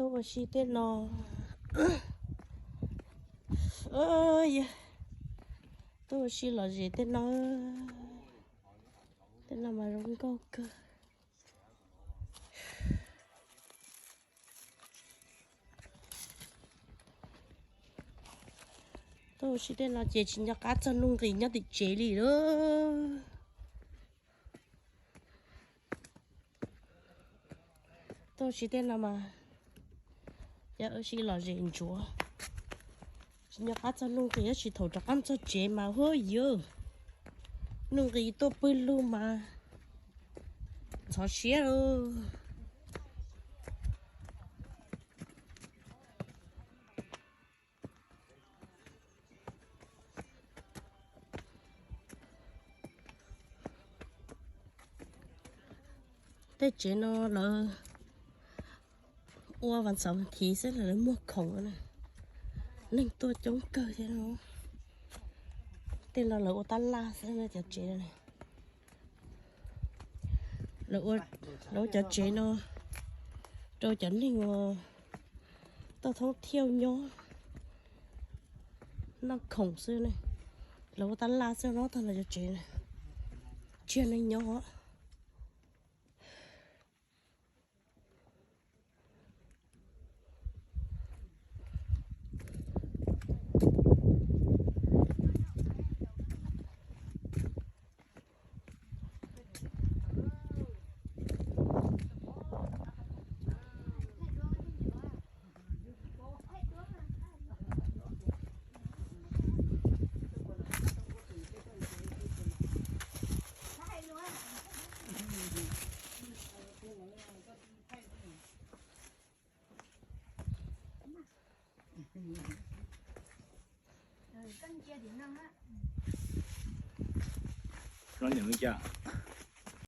Tuaj ua si tej no, tuaj ua si lom zem tej no, tej no mas zoo nkauj kawg. Tuaj ua si tej no ces tsis nco qab txog nuj nqis nyob tim tsev li lawm. Tuaj ua si tej no mas yog ua si lom zem ntsuav, tsis nco qab txog nuj nqis, tab sis thaum rov qab txog tsev mas huab yawg, nuj nqis tuaj pwg lug mas ntxhov siab lauj. Tej tsev no lawv ua vas xauv thiv xwb, lawv muag khoom na, neeg tuaj coob kawg thiab no. Tej no lawv ua tab laj xwb cov tsev no. Lawv ua cov tsev no rau cov neeg uas tuaj thoob thiauj nyob noj khoom xwb ne. Lawv ua tab laj xwb no, tag nrho cov tsev tsiag neeg nyob. Nws li cas?